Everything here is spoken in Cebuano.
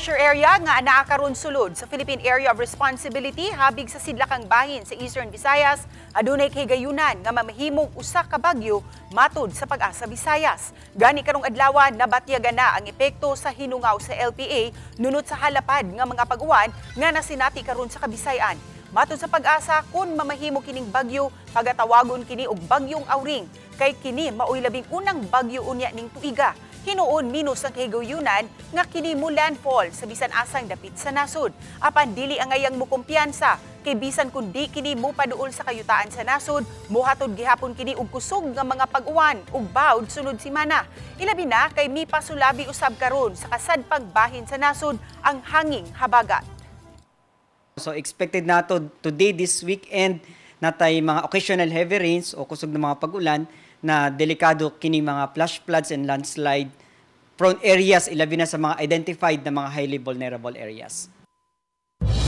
Pressure area nga anaa karon sulod sa Philippine Area of Responsibility habig sa sidlakang bahin sa Eastern Visayas adunay kahigayunan nga mamahimong usa ka bagyo, matud sa Pag-asa Visayas. Gani karong adlaw, nabatyagan na ang epekto sa hinungaw sa LPA nunot sa halapad nga mga pag-uwan nga nasinati karon sa Kabisayan. Matod sa Pag-asa, kung mamahimo kining bagyo, pagatawagon kini og Bagyong Auring kay kini maoy labing unang bagyo unya ning tuiga. Hinuon minus ang kahigayunan nga kini mo landfall sa bisan asang dapit sa nasod. Apan dili angayang mukumpiyansa kay bisan kun di kini mo paduol sa kayutaan sa nasod, mohatod gihapon kini og kusog nga mga pag-uwan ug bawd sunod semana. Ilabi na kay mipasulabi usab karon sa kasadpang bahin sa nasod ang hanging habagat. So expected nato today, this weekend, natay mga occasional heavy rains o kusog na mga pag-ulan na delikado kini mga flash floods and landslide prone areas, ilabi na sa mga identified na mga highly vulnerable areas.